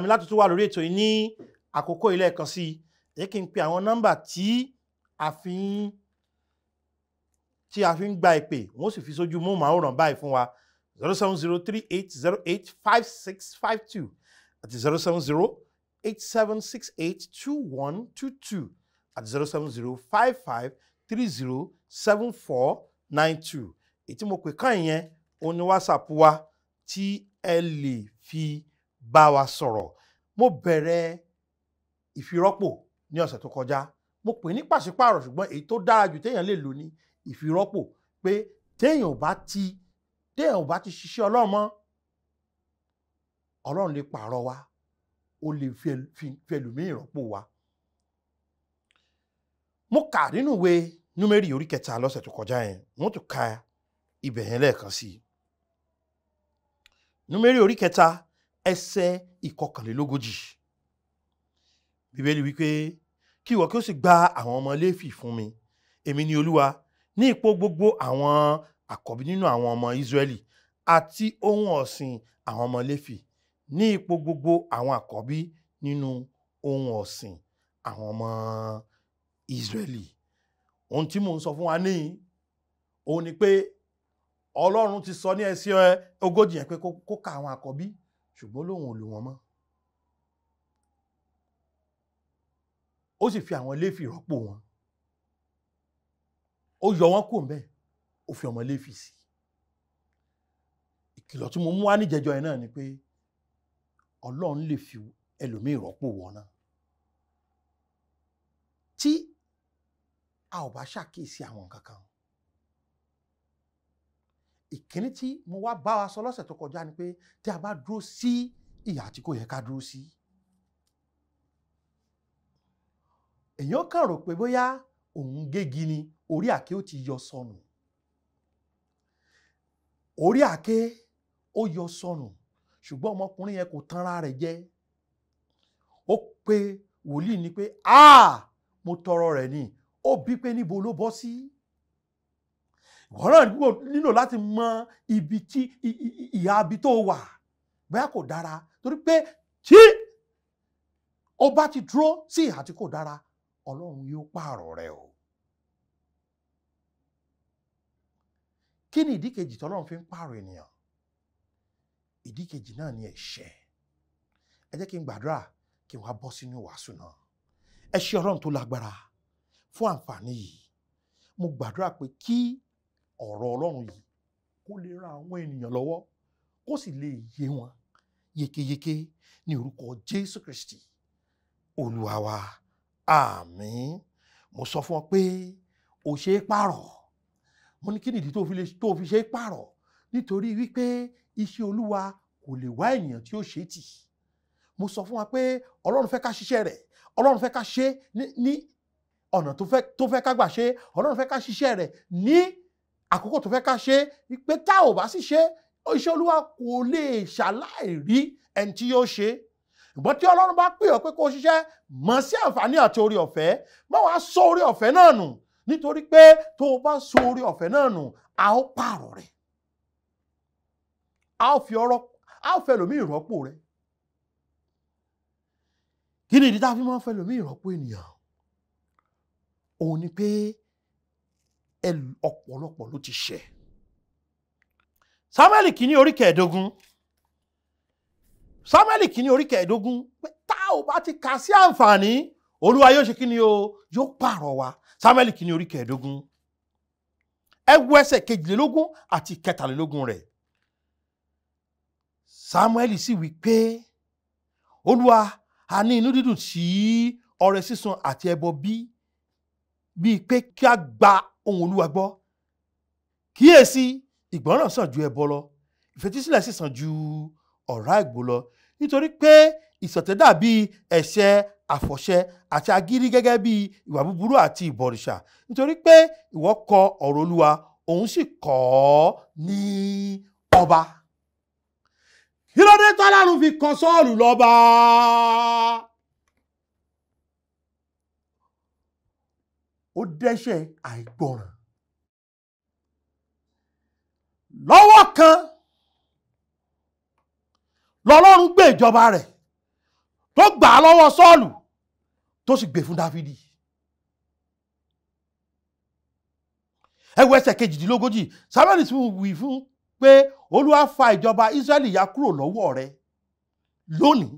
yọ̀ǹda mi láti tún wà lórí ètò yìí ní àkókò ilé ẹ̀kan sí i. Ẹ jẹ́ kí n pe àwọn nọ́mbà tí a fi ń gba ìpè, wọ́n sì fi sójú móhùnmáwòrán báyìí fún wa. 07038085652 àti 07087682122 àti 07055307492. Èyí tí mo pè kàn yẹn òun ni WhatsApp wa tí ẹ lè fi bá wa sọ̀rọ̀. Mo bẹ̀rẹ̀ ìfirọ́pò ní ọ̀sẹ̀ tó kọjá. Mo pè ní pàṣípààrọ̀, ṣùgbọ́n èyí tó dára jù téèyàn lè lò ní ìfirọ́pò, pé téèyàn ò bá ti ṣiṣẹ́ Ọlọ́run mọ́, Ọlọ́run lè pààrọ̀ wa, ó lè fi ẹlòmíì rọ́pò wa. Mo kà nínú ìwé Númérì orí kẹta lọ́sẹ̀ tó kọjá yẹn, wọ́n tún ka ibẹ̀ yẹn lẹ́ẹ̀kan sí i. Númérì orí kẹta ẹsẹ̀ 41. Bíbélì wípé kí ìwọ kí ó sì gba àwọn ọmọ Léfì fún mi, èmi ni Olúwa, ní ipò gbogbo àwọn àkọ́bí nínú àwọn ọmọ Ísírẹ́lì àti ohun ọ̀sìn àwọn ọmọ Léfì, ní ipò gbogbo àwọn àkọ́bí nínú ohun ọ̀sìn àwọn ọmọ Ísírẹ́lì. Ohun tí mò ń sọ fún wa ní òun ni pé Ọlọ́run ti sọ ní ẹsẹ̀ 40 yẹn pé kó ka àwọn àkọ́bí, ṣùgbọ́n lóun ò lò wọ́n mọ́. Ó sì fi àwọn Léfì rọ́pò wọn. Ó yọ wọ́n kúrò ńbẹ̀, ó fi ọmọ Léfì sí. Ìkìlọ̀ tí mo mú wá níjẹjọ yẹn náà ni pé Ọlọ́run lè fi ẹlòmíì rọ́pò wọn náà. Tí a ò bá ṣàkíyèsí àwọn nǹkan kan. Ìkíní tí mo wá bá wa sọ lọ́sẹ̀ tó kọjá ni pé tí a bá dúró sí ìhà tí kò yẹ ká dúró sí. Èèyàn kàn rò pé bóyá òun gégi ni, orí àké ó ti yọ sọnù. Orí àké ó yọ sọnù, ṣùgbọ́n ọmọkùnrin yẹn kò tanra rẹ̀ jẹ. Ó pe wòlíì ni pé mo tọrọ rẹ̀ ni. Ó bí pé níbo ló bọ́ sí. Ìwọ náà nílò láti mọ ibi tí ìhà ibi tó wà bóyá kò dára, torí pé tí ó bá ti dúró sí ìhà tí kò dára, Ọlọ́run yóò pààrọ̀ rẹ̀ o. Kí ni ìdí kejì tọ́lọ́run fi ń pààrọ̀ ènìyàn? Ìdí kejì náà ni ẹ̀ṣẹ̀. Ẹ jẹ́ kí n gbàdúrà kí n wá bọ́ sínú wàásù náà. Ẹ ṣé Ọlọ́run tó lágbára fún àǹfààní yìí. Mo gbàdúrà pé kí ọ̀rọ̀ Ọlọ́run yìí kó lè ran àwọn ènìyàn lọ́wọ́, kó sì lè yé wọn yékéyéké ní orúkọ Jésù Kristi Olúwa wa. Àmín. Mo sọ fún ọ pé o ṣe é pààrọ̀. Mo ní kí nìdí tó fi ṣe é pààrọ̀? Nítorí wípé iṣẹ́ Olúwa kò lè wá ènìyàn tí ó ṣe tì. Mo sọ fún wa pé Ọlọ́run fẹ́ ká ṣiṣẹ́ rẹ̀, Ọlọ́run fẹ́ ká ṣe ní ọ̀nà tó fẹ́ ká gbà ṣe, Ọlọ́run fẹ́ ká ṣiṣẹ́ rẹ̀ ní àkókò tó fẹ́ ká ṣe, pé tá ò bá sì ṣe, iṣẹ́ Olúwa kò lè ṣaláìrí ẹni tí yóò ṣe. Ṣùgbọ́n tí Ọlọ́run bá pè ọ́ pé kó ṣiṣẹ́, mọ̀ sí àǹfààní àti orí ọ̀fẹ́, má wàá sọ orí ọ̀fẹ́ náà nù, nítorí pé tó o bá sọ orí ọ̀fẹ́ náà nù, a ó pààrọ̀ rẹ̀, a ó fẹ́ lòmíì rọ́pò rẹ̀. Kí ni ìdí tá a fi máa ń fẹ́ lòmíì rọ́pò ènìyàn? Òun ni pé ọ̀pọ̀lọpọ̀ ló ti ṣẹ̀. Sámúẹ́lì kìíní orí kẹẹ̀ẹ́dógún. Sámúẹ́lì kìíní orí kẹẹ̀ẹ́dógún, pé tá ò bá ti kà sí àǹfààní, Olúwa yóò ṣe kí ni o, yóò pààrọ̀ wa. Sámúẹ́lì kìíní orí kẹẹ̀ẹ́dógún. Ẹ wo ẹsẹ̀ 22 àti 23 rẹ̀. Sámúẹ́lì sì wí pé Olúwa a ní inú dídùn sí ọrẹ sísun àti ẹbọ bíi pé kí a gba ohùn Olúwa gbọ́. Kíyèsí, ìgbọ́ràn sàn ju ẹbọ lọ, ìfetísílẹ̀ sì sàn ju ọ̀rá àgbò lọ, nítorí pé ìṣọ̀tẹ̀ dàbí ẹ̀ṣẹ̀ àfọ̀ṣẹ àti agídí gẹ́gẹ́ bí ìwà búburú àti ìbọ̀rìṣà, nítorí pé ìwọ kọ ọ̀rọ̀ Olúwa, òun sì kọ̀ ọ́ ní ọba. Kí ló dé tọ́lọ́run fi kọ Sọ́ọ̀lù lọ́ba? Ó dẹ́ṣẹ̀ àìgbọràn. Lọ́wọ́ kan lọ́lọ́run gbé ìjọba rẹ̀, tó gbà á lọ́wọ́ Sọ́ọ̀lù tó sì gbé fún Dáfídì. Ẹ wo ẹsẹ̀ 38, Sámúẹ́lì sì wí fún pé Olúwa fa ìjọba Ísírẹ́lì ya kúrò lọ́wọ́ rẹ lónìí.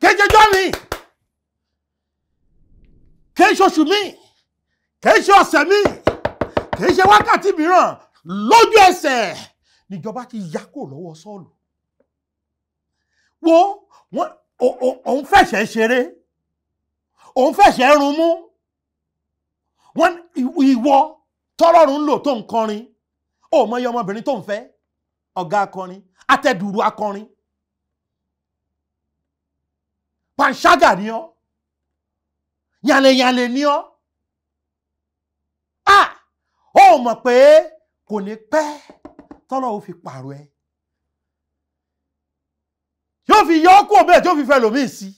Kéjẹjọ́ mi, kìí ṣe oṣù mi, kìí ṣe ọ̀sẹ̀ mi, kìí ṣe wákàtí mìíràn, lójú ẹsẹ̀ níjọba ti ya kúrò lọ́wọ́ Sọ́ọ̀lù. Wo wọn òun fẹ̀ṣẹ̀ ṣeré, òun fẹ̀ṣẹ̀ run mú. Wọn ìwọ tọ́lọ́run ń lò tó ń kọrin, ó mọ iye ọmọbìnrin tó ń fẹ́, ọ̀gá akọrin, atẹ́dùrú akọrin, panṣágà ni ọ́, yànlẹ̀yànlẹ̀ ni ọ́. Ó mọ̀ pé kò ní pẹ́ tọ́lọ́run fi pààrọ̀ ẹ, yóò fi yọ ọ́ kúrò bẹ́ẹ̀ tí ó fi fẹ́ lòmíì sí.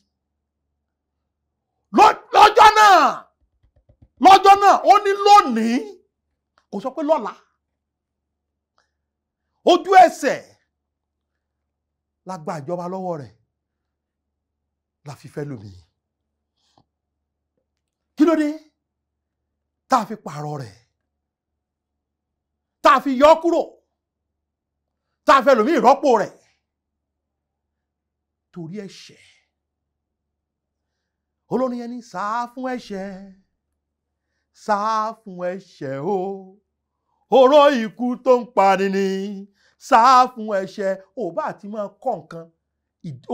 Lọ́jọ́ náà ó ní lónìí, kò sọ pé lọ́la. Ojú ẹsẹ̀ la gba ìjọba lọ́wọ́ rẹ̀ la fi fẹ́ lòmíì. Kí ló dé tá a fi pààrọ̀ rẹ̀, tá a fi yọ ọ́ kúrò, tá a fẹ́ lòmíì rọ́pò rẹ̀? Torí ẹ̀ṣẹ̀. Olórin yẹn ní sá fún ẹ̀ṣẹ̀, sá fún ẹ̀ṣẹ̀ o, oró ikú tó ń pani ni, sá fún ẹ̀ṣẹ̀. Ò bá ti máa kọ́ nǹkan,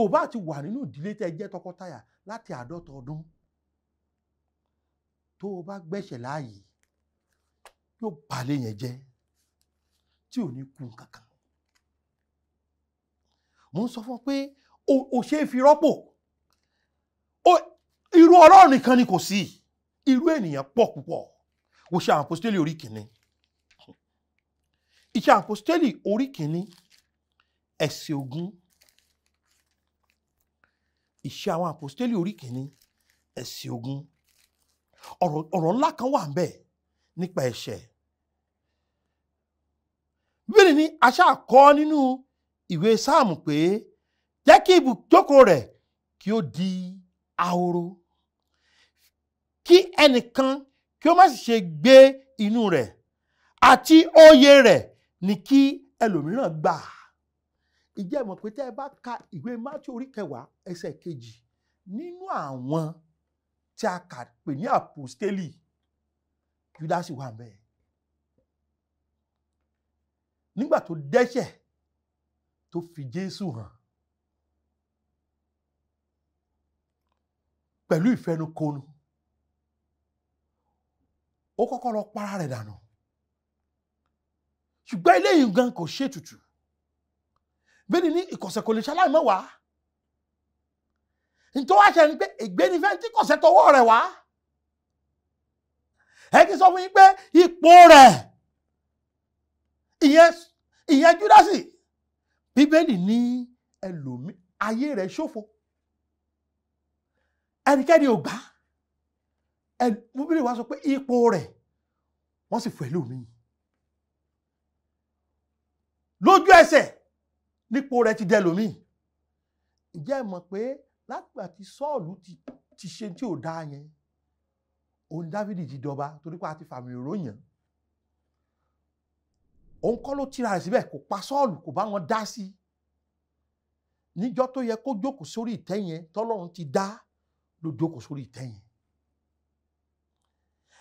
ò bá ti wà nínú ìdílé tẹ́ jẹ́ tọkọtaya láti 50 ọdún, tó o bá gbẹ̀ṣẹ̀ láàyè yóò balẹ̀ yẹn jẹ́ tí ò ní kú kankan. Mo ń sọ fún ọ pé o ṣe é fi rọ́pò. Irú Ọlọ́run nìkan ni kò sí, irú ènìyàn pọ̀ púpọ̀. Wo ṣe Àpọ́stélì orí kìíní, Iṣẹ́ Àpọ́stélì orí kìíní ẹsẹ̀ 20. Iṣẹ́ àwọn Àpọ́stélì orí kìíní ẹsẹ̀ 20. Ọ̀rọ̀ ńlá kan wà ńbẹ̀ nípa ẹ̀ṣẹ̀. Bíbélì ní a ṣáà kọ nínú ìwé Sáàmù pé jẹ́ kí ibùjókòó rẹ̀ kí ó di ahoro, kí ẹnìkan kí ó má sì ṣe gbé inú rẹ̀, àti oyè rẹ̀ ní kí ẹlòmíràn gbà. Ìjẹ́ mọ̀ pé tẹ́ ẹ bá ka ìwé Mátíù orí 10 ẹsẹ̀ 2, nínú àwọn tí a kà pè ní àpòstélì, Júdásì wà ńbẹ̀. Nígbà tó dẹ́ṣẹ̀ tó fi Jésù hàn pẹ̀lú ìfẹnukonu, ó kọ́kọ́ lọ para rẹ̀ dànù. Ṣùgbọ́n eléyìí gan kò ṣètùtù. Bẹ́ẹ̀ni ní ìkọ̀sẹ̀ kò lè ṣaláì mọ́ wá. Nítorí wá ṣe ni pé ègbé ni fẹ́ tí kọ̀sẹ̀ tọwọ́ rẹ̀ wá. Ẹ kí sọ fún yín pé ipò rẹ̀ ìyẹn Júdásì, Bíbélì ní ẹlòmí ayé rẹ̀ ṣòfò, ẹnikẹ́ni ò gbà. Bíbélì wá sọ pé ipò rẹ̀ wọ́n sì fún ẹlòmíì. Lójú ẹsẹ̀ nípò rẹ̀ ti dẹlòmíì. Ǹjẹ́ ẹ mọ̀ pé látìgbà tí Sọ́ọ̀lù ti ṣe tí ò dáa yẹn, òun Dáfídì ti dọba torí pé a ti fàmì òróyàn. Òun kọ́ ló tira rẹ̀ síbẹ̀, kò pa Sọ́ọ̀lù, kò bá wọn dá sí i. Níjọ́ tó yẹ kó jókòó sórí ìtẹ́ yẹn tọ́lọ́run ti dá ló jókòó sórí ìtẹ́ yẹn.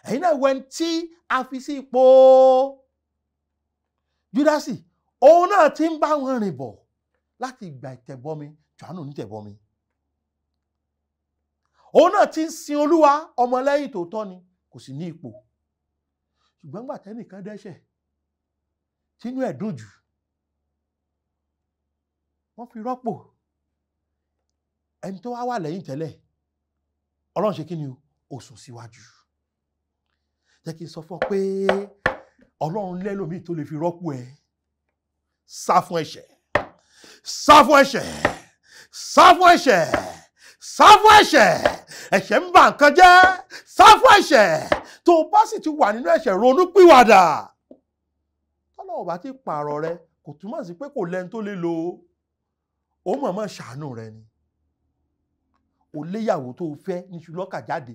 Ẹ̀yin náà wẹ́n tí a fi sí ipò Júdásì, òun náà ti ń bá wọn rìn bọ̀ láti ìgbà ìtẹ̀bọmi, Jòhánù onítẹ̀bọmi. Òun náà ti ń sin Olúwa, ọmọlẹ́yìn tòótọ́ ni, kò sì ní ipò. Ṣùgbọ́n nígbà tẹ́nìkan dẹ́ṣẹ̀ tínú ẹ̀ dùn jù, wọ́n fi rọ́pò ẹni tó wá wà lẹ́yìn tẹ́lẹ̀. Ọlọ́run ṣe kí ni o sún síwájú. Jẹ́ kí n sọ fún ọ pé Ọlọ́run lẹ́lòmíì tó lè fi rọ́pò ẹ. Sá fún ẹ̀ṣẹ̀, sá fún ẹ̀ṣẹ̀, sá fún ẹ̀ṣẹ̀, sá fún ẹ̀ṣẹ̀. Ẹ̀ṣẹ̀ ń ba nǹkan jẹ́, sá fún ẹ̀ṣẹ̀. Tó o bá sì ti wà nínú ẹ̀ṣẹ̀, ronú pìwàdà. Tọ́lọ́run bá ti pààrọ̀ rẹ, kò túmọ̀ sí pé kò lẹ́ni tó lè lò ó. Ó mọ̀ọ́mọ̀ ṣàánú rẹ ni. O léyàwó tó o fẹ́ ní ṣùlọ́kà jáde,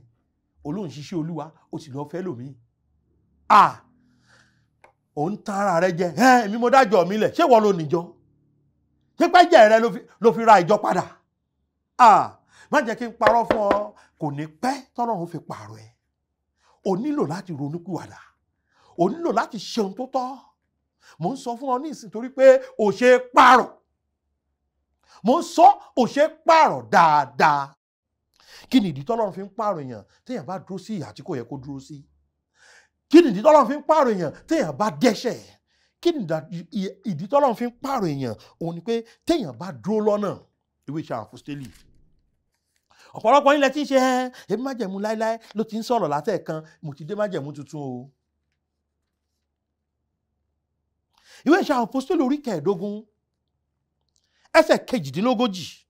olóhùn ṣiṣẹ́ Olúwa, o sì lọ́ọ́ fẹ́ lòmíì. À ò ń tan ara rẹ jẹ. Ẹ èmi mo dájọ́ mi lẹ̀, ṣé wọ́n ló níjọ? Ṣé pẹ́jẹ́ rẹ ló fi ra ìjọ padà? À má jẹ́ kí n parọ́ fún ọ, kò ní pẹ́ tọ́lọ́run fi pààrọ̀ ẹ. O nílò láti ronúpìwàdà, o nílò láti ṣe ohun tó tọ́. Mò ń sọ fún ọ ní ìsìn torí pé ò ṣe é pààrọ̀. Mò ń sọ ò ṣe é pààrọ̀ dáadáa. Kí ni ìdí tọ́lọ́run fi ń pààrọ̀ èèyàn téèyàn bá dúró sí ìhà tí kò yẹ kó dúró sí? Kí ni ìdí tọ́lọ́run fi ń pààrọ̀ èèyàn téèyàn bá dẹ́ṣẹ̀? Kí ni ìdí tọ́lọ́run fi ń pààrọ̀ èèyàn? Òun ni pé téèyàn bá dúró lọ́nà. Ìwé Iṣẹ́ Àwọn Àpọ́sítélì. Ọ̀pọ̀lọpọ̀ ilẹ̀ tí ń ṣe ẹ́ èmi májẹ̀mú láéláé ló ti ń sọ̀rọ̀ látẹ̀kan, mo ti dé májẹ̀mú tuntun o. Ìwé Iṣẹ́ Àwọn Àpọ́sítélì orí 15 ẹsẹ̀ 38.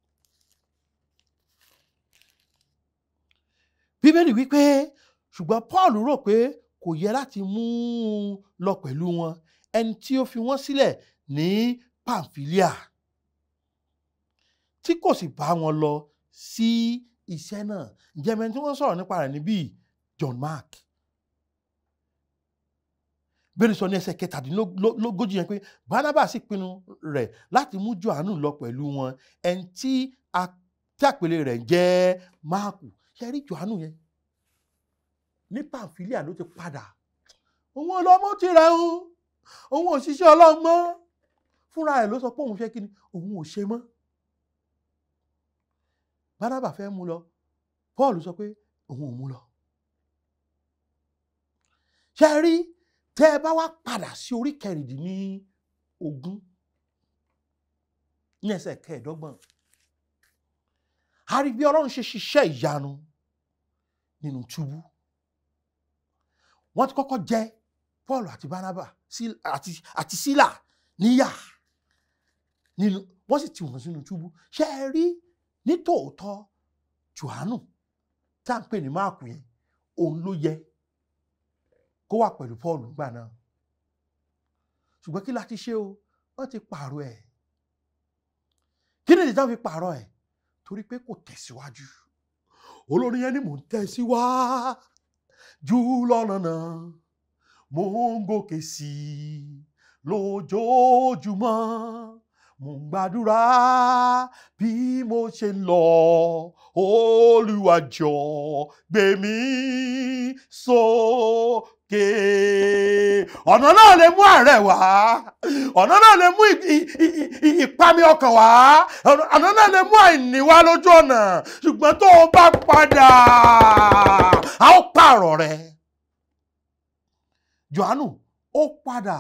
Bíbélì wípé ṣùgbọ́n Paul rò pé kò yẹ láti mú un lọ pẹ̀lú wọn, ẹni tí ó fi wọ́n sílẹ̀ ní Pamfilia, tí kò sì bá wọn lọ sí iṣẹ́ náà. Ǹjẹ́ ẹni tí wọ́n sọ̀rọ̀ nípa rẹ̀ níbí? John Mark. Bẹ́ẹ̀ni sọ ní ẹsẹ̀ 37 yẹn pé Barnabas sì pinnu rẹ̀ láti mú Jòhánù lọ pẹ̀lú wọn, ẹni tí àpèlé rẹ̀ jẹ́ Máàkù. Ṣe rí Jòhánù yẹn ní Pamfilia ló ti padà. Òun ọlọ́mọ ti rẹ̀ ń, òun òṣìṣẹ́ ọlọ́mọ fúnra ẹ̀ ló sọ pé òun fẹ́ kí ni òun ò ṣe mọ́. Barnabas fẹ́ mú lọ, Paul sọ pé òun ò mú lọ. Ṣe rí tẹ́ ẹ bá wá padà sí orí 16 ní ẹsẹ̀ 25, a rí bí Ọlọ́run ṣe ṣiṣẹ́ ìyanu nínú túbú. Wọ́n ti kọ́kọ́ jẹ Paul àti Barnabas àti Sílà níyà nínú, wọ́n sì tì wọ́n sínú túbú. Ṣé ẹ rí nítòótọ́ Jòhánù tá à ń pè ní Máàkù yẹn, òun ló yẹ kó wà pẹ̀lú Paul nígbà náà. Ṣùgbọ́n kí la ti ṣe o? Wọ́n ti pààrọ̀ ẹ̀. Kí ni ìdí tí wọ́n fi pààrọ̀ ẹ̀? Torí pé kò tẹ̀síwájú. Olórin yẹn ni mò ń tẹ̀síwájú lọ́nà náà, mò ń gòkè sí i lójoojúmọ́, mò ń gbàdúrà bí mo ṣe ń lọ, Olúwa jọ̀ọ́ gbé mi sókè. Ọ̀nà náà lè mú àárẹ̀ wá, ọ̀nà náà lè mú ìpamí ọkàn wá, ọ̀nà náà lè mú àìní wá lójú ọ̀nà. Ṣùgbọ́n tó o bá padà, a ó pààrọ̀ rẹ̀. Jòhánù ó padà,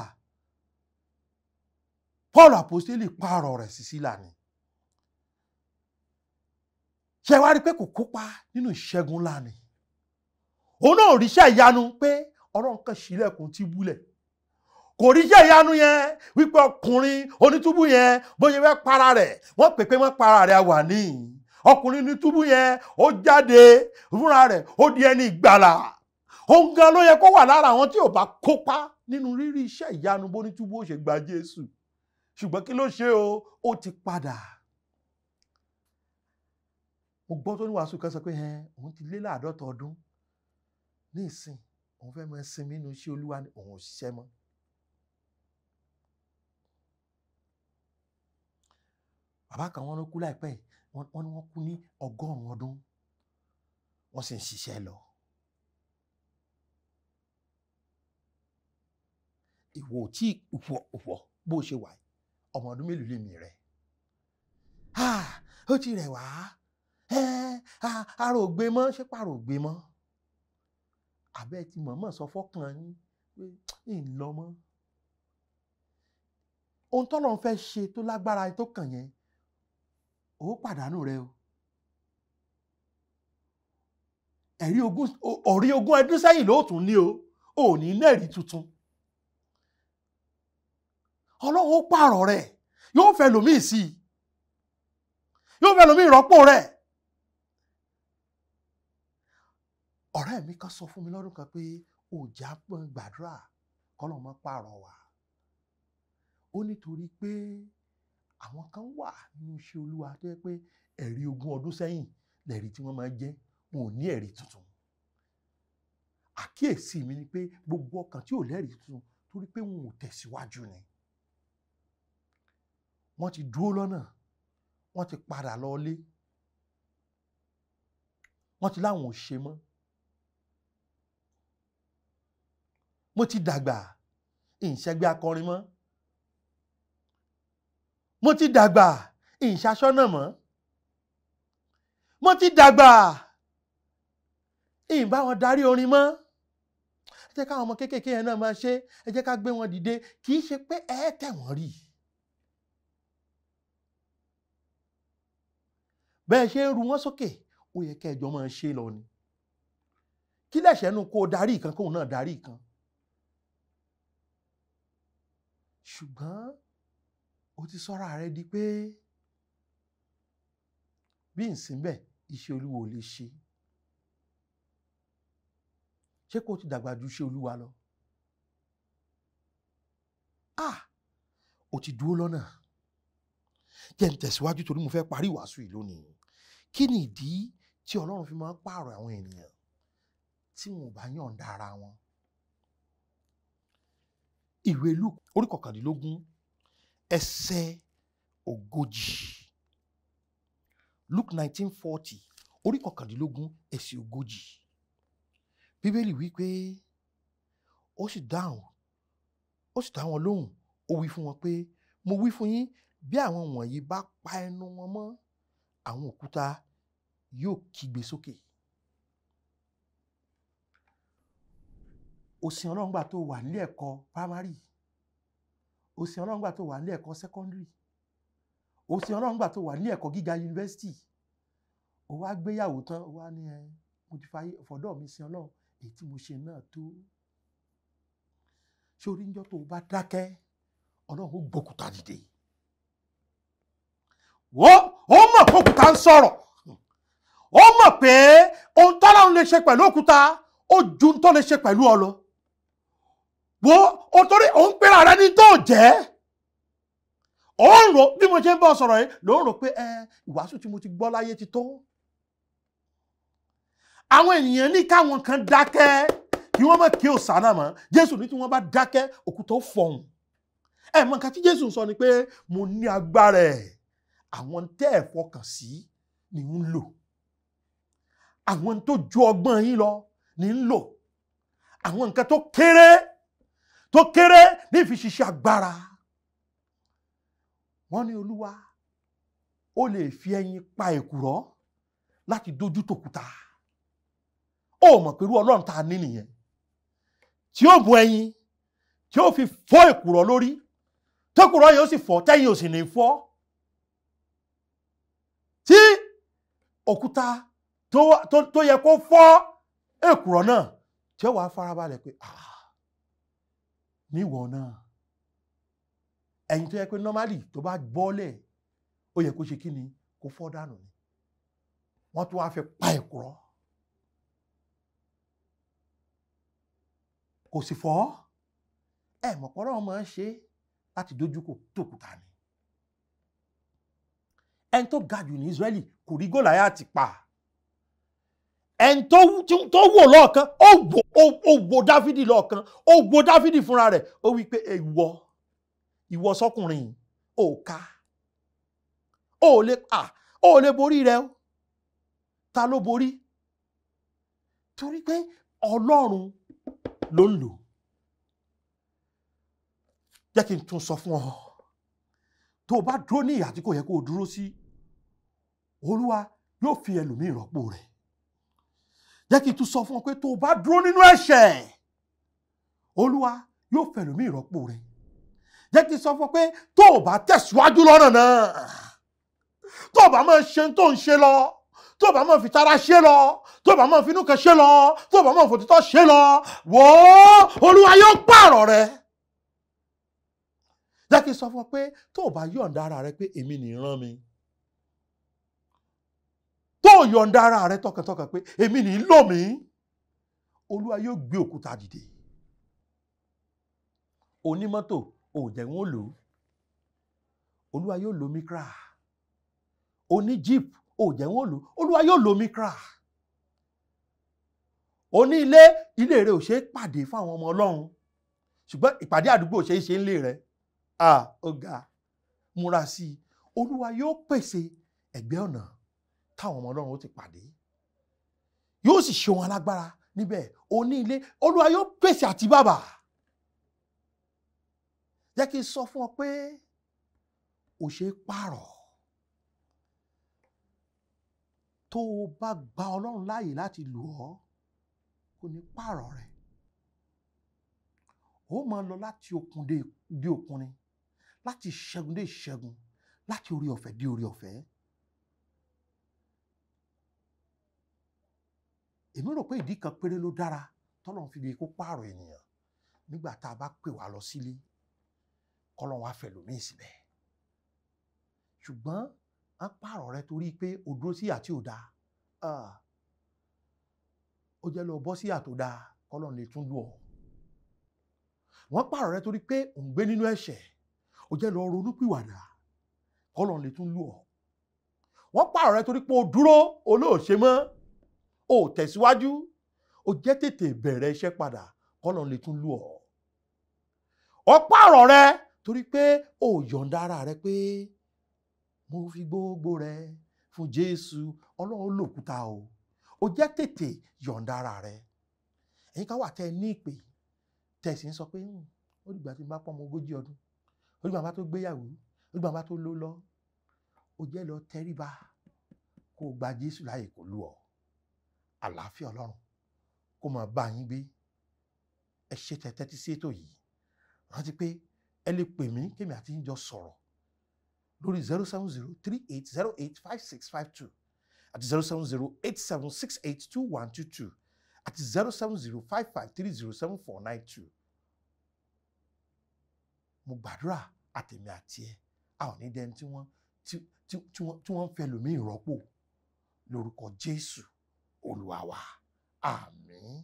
Paul Àpọ́sítélì pààrọ̀ rẹ̀ sí Sílà ni. Ṣé wá rí pé kò kópa nínú ìṣẹ́gun ńlá ni? Òun náà ríṣẹ́ ìyanu pé Ọlọ́run kan ṣílẹ̀kùn túbúlẹ̀. Kò ríṣẹ́ ìyanu yẹn wípé ọkùnrin onítúbú yẹn bóyá fẹ́ para rẹ̀, wọ́n pè pé wọ́n para rẹ̀ wà ní. Ọkùnrin onítúbú yẹn ó jáde fúnra rẹ̀, ó di ẹni ìgbàlà. Òun gan ló yẹ kó wà lára àwọn tí ò bá kópa nínú rírí iṣẹ́ ìyanu bónítúbú ó ṣe gba Jésù. Ṣùgbọ́n kí ló ṣe o? Ó ti padà. Mo gbọ́ tó ní wàásù kan sọ pé òun ti lé 50 ọdún ní ìsìn, òun fẹ́ máa sinmi nínú iṣẹ́ Olúwa ni, òun ò ṣiṣẹ́ mọ́. Bàbá kan wọ́n ló kú láìpẹ́ yìí, wọ́n ní wọ́n kú ní 100 ọdún, wọ́n sì ń ṣiṣẹ́ lọ. Ìwọ tí ìwọ bó ṣe wà, ọmọ ọdún mélòó lèmi rẹ̀? Ó ti rẹ̀ wá, ara ò gbé mọ́, ṣé pàrọ̀ ò gbé mọ́? Àbẹ́ ti mọ̀ọ́mọ̀ sọ fọ́kàn yín pé ń lọ mọ́. Ohun tọ́lọ́run fẹ́ ṣe tó lágbára tó kàn yẹn, ó pàdánù rẹ o. Ẹ̀rí ogún ọdún sẹ́yìn ló tún ní o, ò ní lẹ́rìí tuntun. Ọlọ́run ó pààrọ̀ rẹ̀, yóò fẹ́ lòmíì sí i, yóò fẹ́ lòmíì rọ́pò rẹ̀. Ọ̀rẹ́ mi kan sọ fún mi lọ́dún kan pé òjá pọ́n gbàdúrà kọ́lọ́run má pààrọ̀ wá. Ó nítorí pé àwọn kan wà nínú iṣẹ́ Olúwa tó yẹ pé ẹ̀rí ogún ọdún sẹ́yìn Lẹ̀rí tí wọ́n máa jẹ́, wọn ò ní ẹ̀rí tuntun. Àkíyèsí mi ni pé gbogbo ọkàn tí ò lẹ́rìí tuntun torí pé wọn ò tẹ̀síwájú ni. Wọ́n ti dúró lọ́nà, wọ́n ti padà lọlé, wọ́n ti láwọn ò ṣe mọ́. Mo ti dàgbà, ìṣẹ́gbẹ́ akọrin mọ́. Mo ti dàgbà, ìṣaṣọ́nà mọ́. Mo ti dàgbà, ìbá wọn darí orin mọ́. Ẹ jẹ́ káwọn ọmọ kéékèèké yẹn náà máa ṣe, ẹ jẹ́ ká gbé wọn dìde. Kì í ṣe pé ẹ tẹ̀ wọ́n rí. Bẹ́ẹ̀ ṣe ń ru wọn sókè, ó yẹ kẹ́ ẹjọ́ máa ṣe lọ ni. Kí lẹ̀ṣẹ̀ nu kó o darí ìkan kóun náà darí ìkan. Ṣùgbọ́n o ti sọ́ra rẹ di pé bí ǹsìn bẹ́ẹ̀ iṣẹ́ Olúwa ò lè ṣe. Ṣé kó o ti dàgbà ju iṣẹ́ Olúwa lọ? Ah! O ti dúró lọ́nà. Jẹ́ n tẹ̀síwájú torí mo fẹ́ parí ìwàásù yìí lónìí. Kí ni ìdí tí Ọlọ́run fi máa ń pààrọ̀ àwọn ènìyàn tí wọn ò bá yọ̀ǹda ara wọn? Ìwé Lúùkù orí 19 ẹsẹ̀ 40. Luke 19:40 orí 19 ẹsẹ̀ 40. Bíbélì wí pé ó sì dáhùn, ó sì dá wọn lóhùn, ó wí fún wọn pé mo wí fún yín, bí àwọn wọ̀nyí bá pa ẹnu wọn mọ́, àwọn òkúta yóò kígbe sókè. Ó sin Ọlọ́run gbà tó wà nílé ẹ̀kọ́ primary, ó sin Ọlọ́run gbà tó wà nílé ẹ̀kọ́ secondary, ó sin Ọlọ́run gbà tó wà nílé ẹ̀kọ́ gíga yunifásitì. Ó wá gbéyàwó tán, ó wá ní ẹ mo ti fàyè fọ̀dọ̀ mi sin Ọlọ́run, èyí tí mo ṣe náà tó. Ṣé orí ń jọ́ tó o bá dákẹ́, Ọlọ́run ó gbókúta dìde. Wọ́n ó mọ̀ pé òkúta ń sọ̀rọ̀, ó mọ̀ pé ohun tọ́lọ́run lè ṣe pẹ̀lú òkúta ó ju ohun tó lè ṣe pẹ̀lú ọ lọ. Wo o torí òun pera rẹ ní tó jẹ́, ó ń rò bí mo ṣe ń bọ́ sọ̀rọ̀ yìí ló ń rò pé ẹ ìwàásù tí mo ti gbọ́ láyé ti tó. Àwọn ènìyàn ní káwọn kan dákẹ́ kí wọ́n má kí òsánà mọ́. Jésù ní tí wọ́n bá dákẹ́ òkúta ó fọhùn. Ẹ mọ̀ nǹkan tí Jésù sọ ni pé mo ní agbára ẹ̀, àwọn tẹ́ ẹ̀ fọkàn sí ni ń lò, àwọn tó ju ọgbọ́n yín lọ ni ń lò, àwọn nǹkan tó kéré tó kéré ní fi ṣiṣẹ́ agbára. Wọ́n ní Olúwa ó lè fi ẹyin pa èkùrọ́ láti dojú tòkúta. Ó mọ̀ pé irú Ọlọ́run tá a ní nìyẹn, tí ó mú ẹyin tí ó fi fọ́ èkùrọ́ lórí, tókùrọ́ yóò sì fọ́ tẹ́yin ò sì ní fọ́. Tí òkúta tó yẹ kó fọ́ èkùrọ́ náà tí ó wàá farabalẹ̀ pé níwọ̀ náà, ẹ̀yin tó yẹ pé normally tó bá bọ́lẹ̀ ó yẹ kó ṣe kí ni, kó fọ́ dànù ni. Wọ́n tún wá fi pa èkùrọ́, kò sì fọ́. Ẹ mọ̀ pé Ọlọ́run máa ń ṣe láti dojú tòkúta ni. Ẹni tó ga jù ní Ísírẹ́lì kò rí Gòláyátì pa. Ẹni tó wò lọ́ọ̀kan, ó wo Dáfídì lọ́ọ̀kan, ó wo Dáfídì fúnra rẹ̀, ó wí pé ìwọ ìwọ sọkùnrin ò ká, ó lè borí rẹ o. Ta ló borí? Torí pé Ọlọ́run ló ń lò. Jẹ́ kí n tún sọ fún ọ, tó o bá dúró ní ìhà tí kò yẹ kó o dúró sí, Olúwa yóò fi ẹlòmíì rọ́pò rẹ̀. Jẹ́ kí n tún sọ fún ọ pé tó o bá dúró nínú ẹ̀ṣẹ̀, Olúwa yóò fi ẹlòmíì rọ́pò rẹ̀. Jẹ́ kí n sọ fún ọ pé tó o bá tẹ̀síwájú lọ́nà náà, tó o bá máa ṣe tó ń ṣe lọ, tó o bá máa fi tara ṣe lọ, tó o bá máa finú kan ṣe lọ, tó o bá máa fòtítọ́ ṣe lọ, wò ó, Olúwa yóò pààrọ̀ rẹ̀. Jẹ́ kí n sọ fún ọ pé tó o bá yọ̀ǹda ara rẹ pé èmi ní rán mi, tó o yọ̀ǹda ara rẹ tọkàntọkàn pé èmi ní lò mí, Olúwa yóò gbé òkúta dìde. Onímọ́tò ò jẹ́ wọ́n lò ó, Olúwa yóò lo Micra. Oní jeep ò Ò jẹ́ wọ́n lò. Olúwa yóò lo mikra. O ní ilé, ilé rẹ ò ṣe é pàdé fún àwọn ọmọ Ọlọ́run, ṣùgbọ́n ìpàdé àdúgbò ṣe é ṣe ń lé rẹ. Ó ga, múra sí i. Olúwa yóò pèsè ẹ̀gbẹ́ ọ̀nà táwọn ọmọ Ọlọ́run ó ti pàdé, yóò sì ṣe wọn alágbára níbẹ̀. O ní ilé, Olúwa yóò pèsè àti bàbà. Jẹ́ kí n sọ fún ọ pé ò ṣe é pààrọ̀. Tó o bá gba Ọlọ́run láàyè láti lò ọ́, kò ní pààrọ̀ rẹ̀. Ó máa lọ láti okun dé okun ni, láti ìṣẹ́gun dé ìṣẹ́gun, láti orí ọ̀fẹ́ dé orí ọ̀fẹ́. Èmi rò pé ìdí kan péré ló dára tọ́lọ́run fi lè kó pààrọ̀ ènìyàn nígbà tá a bá pè wá lọ sílé, kọ́lọ́run wá fẹ̀lòmíì síbẹ̀. Ṣùgbọ́n á pààrọ̀ rẹ torí pé o dúró sí àti ò dáa. Ó jẹ́ lọ bọ́ sí àtò dáa kọ́lọ́run lè tún lù ọ́. Wọ́n pààrọ̀ rẹ torí pé ò ń gbé nínú ẹ̀ṣẹ̀, ó jẹ́ lọ ronúpìwàdà kọ́lọ́run lè tún lù ọ́. Wọ́n pààrọ̀ rẹ torí pé o dúró olóòṣe mọ́, o tẹ̀síwájú, o jẹ́ tètè bẹ̀rẹ̀ iṣẹ́ padà kọ́lọ́run lè tún lù ọ́. Wọ́n pààrọ̀ rẹ torí pé o yọ̀ǹda ara rẹ pé mo fi gbogbo rẹ fún Jésù, Ọlọ́run lòkúta o. O jẹ́ tètè yọ̀ǹda ara rẹ. Ẹ̀yin ká wà tẹ́ ẹ ní ìpè, tẹ́ ẹ sì ń sọ pé ó dìgbà tí n bá pọ́ ọmọ 40 ọdún, ó dìgbà bá tó gbéyàwó, ó dìgbà bá tó ló lọ. O jẹ́ lọ tẹríba kó o gba Jésù láàyè kó lù ọ́. Àlàáfíà Ọlọ́run kó máa bá yín gbé. Ẹ ṣe tẹ́tí sí ètò yìí. Rántí pé ẹ lè pè mí kémi àti yín jọ sọ̀rọ̀ lórí 07038085652 àti 07087682122 àti 07055307492. Mo gbàdúrà àtẹ̀mí àti ẹ, a ò ní dẹni tí wọ́n ń fẹ́ lòmíì rọ́pò lórúkọ Jésù Olúwa wa. Àmín.